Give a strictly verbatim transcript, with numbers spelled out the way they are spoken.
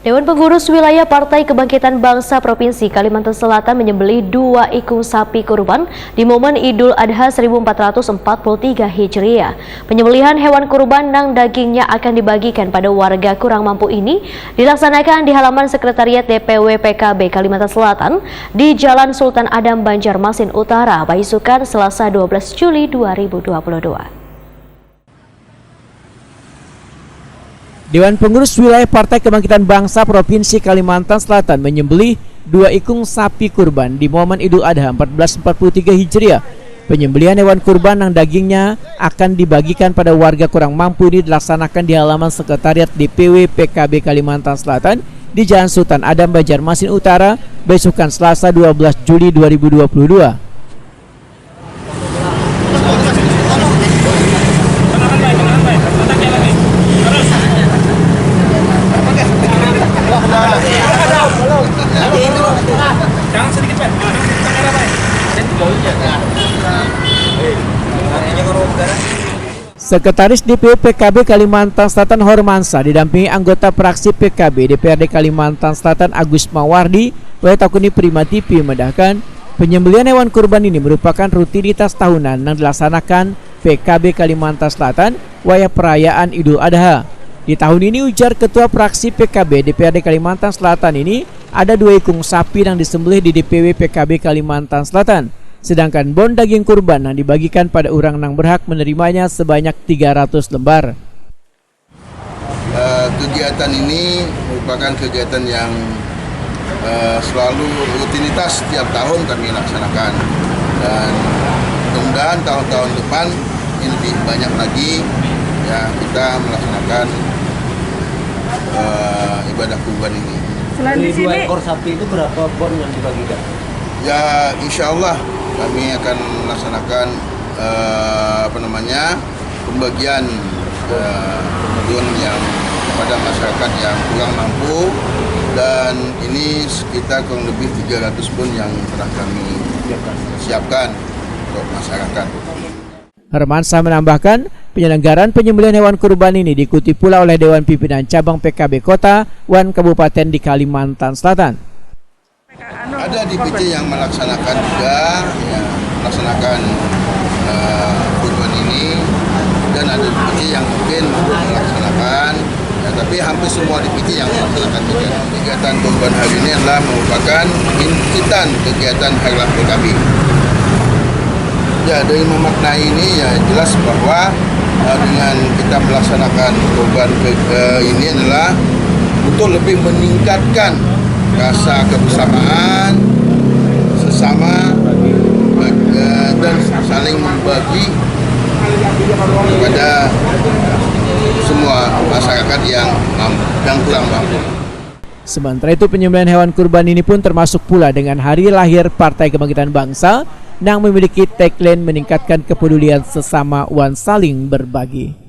Dewan Pengurus Wilayah Partai Kebangkitan Bangsa Provinsi Kalimantan Selatan menyembelih dua ikung sapi kurban di momen Idul Adha seribu empat ratus empat puluh tiga Hijriah. Penyembelihan hewan kurban nang dagingnya akan dibagikan pada warga kurang mampu ini dilaksanakan di halaman Sekretariat D P W P K B Kalimantan Selatan di Jalan Sultan Adam, Banjarmasin Utara, baisukan Selasa dua belas Juli dua ribu dua puluh dua. Dewan Pengurus Wilayah Partai Kebangkitan Bangsa Provinsi Kalimantan Selatan menyembelih dua ikung sapi kurban di momen Idul Adha empat belas empat puluh tiga Hijriah. Penyembelihan hewan kurban nang dagingnya akan dibagikan pada warga kurang mampu ini dilaksanakan di halaman Sekretariat D P W P K B Kalimantan Selatan di Jalan Sultan Adam, Banjarmasin Utara, besukan Selasa dua belas Juli dua ribu dua puluh dua. Sekretaris D P W P K B Kalimantan Selatan Hormansa didampingi anggota fraksi P K B D P R D Kalimantan Selatan Agus Mawardi, wae takuni Prima T V, memedahkan, penyembelihan hewan kurban ini merupakan rutinitas tahunan yang dilaksanakan P K B Kalimantan Selatan wayah perayaan Idul Adha. Di tahun ini, ujar Ketua Fraksi P K B D P R D Kalimantan Selatan ini, ada dua ikung sapi yang disembelih di D P W P K B Kalimantan Selatan, sedangkan bon daging kurban yang dibagikan pada orang yang berhak menerimanya sebanyak tiga ratus lembar. Eh, kegiatan ini merupakan kegiatan yang, eh, selalu rutinitas setiap tahun kami laksanakan, dan mudah-mudahan tahun-tahun depan ini lebih banyak lagi, ya, kita melaksanakan, eh, ibadah kurban ini. Selain di Dari dua sini, ekor sapi itu berapa bon yang dibagikan? Ya, insya Allah kami akan melaksanakan, eh, apa namanya, pembagian, eh, bon yang kepada masyarakat yang kurang mampu, dan ini sekitar kurang lebih tiga ratus bon yang telah kami siapkan untuk masyarakat. Hermansyah menambahkan, penyelenggaraan penyembelihan hewan kurban ini diikuti pula oleh Dewan Pimpinan Cabang P K B Kota wan Kabupaten di Kalimantan Selatan. Ada D P C yang melaksanakan juga, ya, melaksanakan, eh, kurban ini, dan ada D P C yang mungkin belum melaksanakan, ya, tapi hampir semua D P C yang melaksanakan kegiatan. Kegiatan kurban hari ini adalah merupakan intitan kegiatan Harlah P K B. Ya, dari memaknai ini, ya, jelas bahwa, eh, dengan kita melaksanakan kurban ke, eh, ini adalah untuk lebih meningkatkan rasa kebersamaan sesama, eh, dan saling membagi kepada semua masyarakat yang mam-, yang kurang mampu. Sementara itu, penyembelihan hewan kurban ini pun termasuk pula dengan hari lahir Partai Kebangkitan Bangsa yang memiliki tagline meningkatkan kepedulian sesama wan saling berbagi.